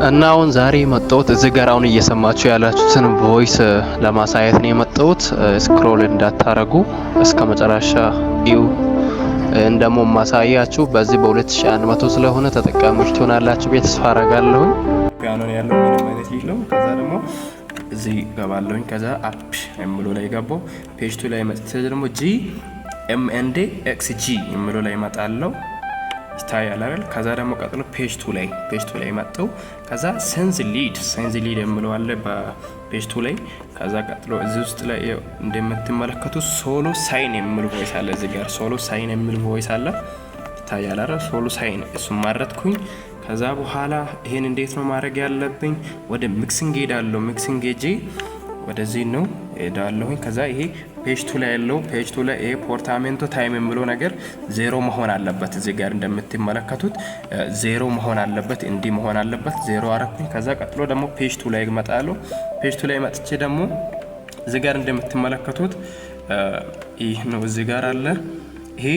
እና አሁን ዛሬ የመጣሁት እዚህ ጋር አሁን እየሰማችሁ ያላችሁትን voice ለማሳየት ነው የመጣሁት። Scroll እንዳታረጉ፣ እስከ መጨረሻ እዩ። እንደሞ ማሳያችሁ በዚህ በ2100 ስለሆነ ተጠቃሚዎች ትሆናላችሁ ብዬ ተስፋ አረጋለሁኝ። ፒያኖ ነው ያለው፣ ምንም አይነት የለውም። ከዛ ደግሞ እዚህ ገባለሁኝ። ከዛ app የሚለው ላይ ገባው። Page 2 ላይ መጥቼ ደግሞ G M and X G የሚለው ላይ እመጣለሁ። ይታያል አይደል? ከዛ ደግሞ ቀጥሎ page 2 ላይ መጣው። ከዛ synth lead የሚለው አለ በ page 2 ላይ። ከዛ ቀጥሎ እዚህ ውስጥ ላይ እንደምትመለከቱት solo synth የሚል voice አለ። እዚህ ጋር solo synth የሚል voice አለ። ይታያል አይደል? Solo synth እሱን መረጥኩኝ። ከዛ በኋላ ይሄን እንዴት ነው ማድረግ ያለብኝ? ወደ mixing ሄዳለሁ። Mixing ሄጄ ወደዚህ ነው ሄዳለሁኝ። ከዛ ይሄ page 2 ላይ ያለው፣ page 2 ላይ ይሄ portamento time የሚለው ነገር 0 መሆን አለበት። እዚህ ጋር እንደምትመለከቱት 0 መሆን አለበት። እንዲህ መሆን አለበት። 0 አረኩኝ። ከዛ ቀጥሎ ደግሞ page 2 ላይ እመጣለሁ። Page 2 ላይ መጥቼ ደግሞ እዚህ ጋር እንደምትመለከቱት ይህ ነው፣ እዚህ ጋር አለ። ይሄ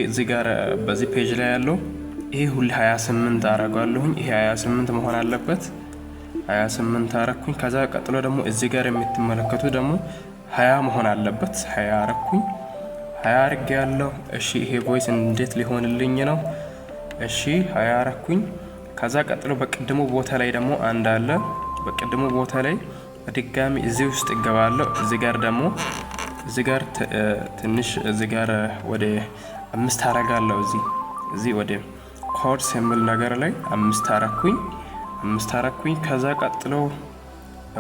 እዚህ ጋር በዚህ page ላይ ያለው ይሄ ሁሌ 28 አረጋለሁኝ። ይሄ 28 መሆን አለበት። 28 አረኩኝ። ከዛ ቀጥሎ ደግሞ እዚህ ጋር የምትመለከቱት ደግሞ 20 መሆን አለበት። 20 አረኩኝ። 20 አርጌ ያለው። እሺ፣ ይሄ voice እንዴት ሊሆንልኝ ነው? እሺ፣ 20 አረኩኝ። ከዛ ቀጥሎ በቅድሙ ቦታ ላይ ደግሞ አንድ አለ። በቅድሙ ቦታ ላይ በድጋሚ እዚህ ውስጥ እገባለሁ። እዚህ ጋር ደግሞ እዚህ ጋር ትንሽ እዚህ ጋር ወደ 5 አረጋለሁ። እዚህ ወደ chorus የሚል ነገር ላይ 5 አረኩኝ። 5 አረኩኝ። ከዛ ቀጥሎ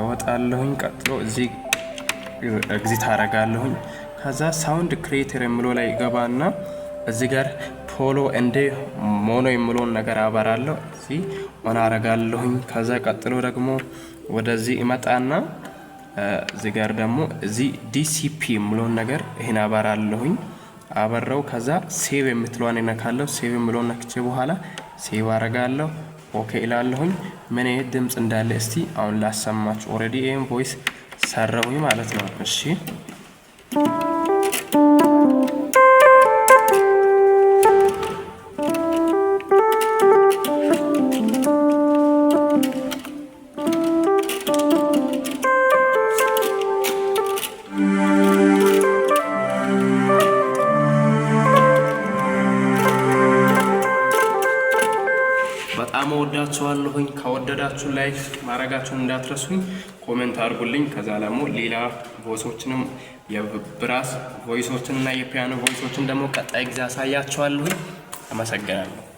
እወጣለሁኝ። ቀጥሎ እዚህ exit አረጋለሁኝ። ከዛ sound creator የሚለው ላይ ገባና እዚህ ጋር poly and mono የሚለውን ነገር አበራለሁ። እዚህ on አረጋለሁኝ። ከዛ ቀጥሎ ደግሞ ወደዚህ እመጣና እዚህ ጋር ደግሞ እዚህ DSP የሚለውን ነገር ይሄን አበራለሁኝ። አበራው። ከዛ save የምትለዋን እነካለሁ። Save የምለውን ነክቼ በኋላ save አረጋለሁ። Okay እላለሁኝ። ምን አይነት ድምጽ እንዳለ እስቲ አሁን ላሰማችሁ። Already ይሄን voice ሰራሁኝ ማለት ነው። እሺ። በጣም እወዳችኋለሁኝ። ከወደዳችሁ like ማድረጋችሁን እንዳትረሱኝ፣ comment አድርጉልኝ። ከዛ ደግሞ ሌላ voice ኦችንም፣ የ brass voice ኦችን እና የፒያኖ voice ኦችን ደግሞ ቀጣይ ጊዜ አሳያችኋለሁኝ። አመሰግናለሁ።